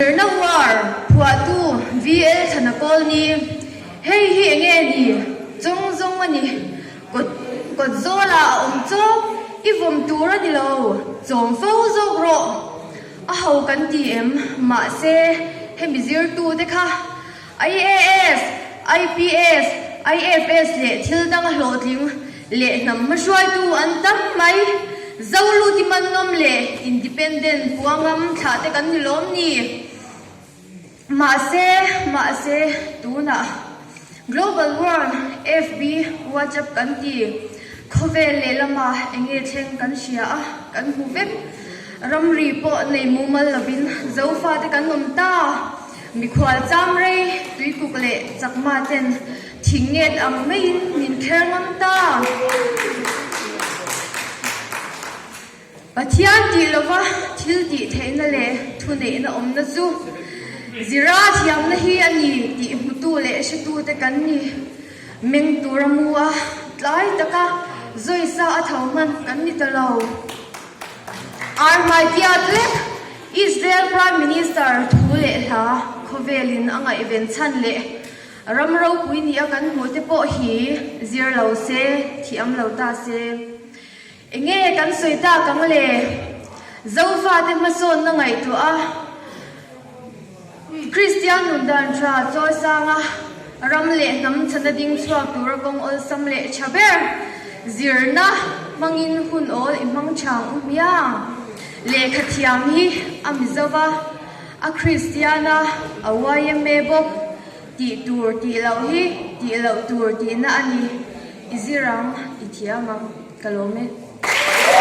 Zirna War phuahtu VL Thana Kawlni, Hei hi enge ni? Chawng zawng a ni. Kawt kawt zawlah a awm chawk, i vawm tur a ni lo, chawm fo zawk rawh. A ho kan ti em? Mahse, hemi zirtute kha IAS, IPS, IFS leh thil dang a hlawhtling leh hnam hmahruaitu an tam mai. Zoluti man ngam leh independent pua ngam thlah te kan ni lawm ni. Mahse, mahse, tunah Global World, FB, WhatsApp kan ti. Khawvel lehlama enge thleng kan hria a, kan hmu vek. Ramri pawh nei mumal lovin Zofate kan awm ta. Mikhual cham rei, tuikuk leh chakma ten thing nget ang maiin min kher ngam ta. Pathian tih lova thil tih theihna leh thuneihna awmna chu zira thiamna hi a ni tih hmutu leh hretute kan ni. Meng tura mu a, tlai taka zawisa a tho hman kan ni ta lo. Arhmaikiat lek Israel Prime Minister thu leh hla khawvelin a ngaihven chhan leh ram ropui nia kan hmuh te pawh hi zir lo se, thiam lo ta se. Enge kan sawi tak ang le? Zofate hmasawnna ngaihtuah a, Kristian nun dan tha chawisanga ram leh hnam chhana ding chhuak tura kawng awlsam leh tha ber zirna hmangin hun awl i hmang chang u hmiang. Lehkha thiam hi a Mizova, a Kristian a, a yma bawk. Tih tur tih loh hi tih loh tur tihna a ni. I zir ang, i thiam ang. Ka lawm e.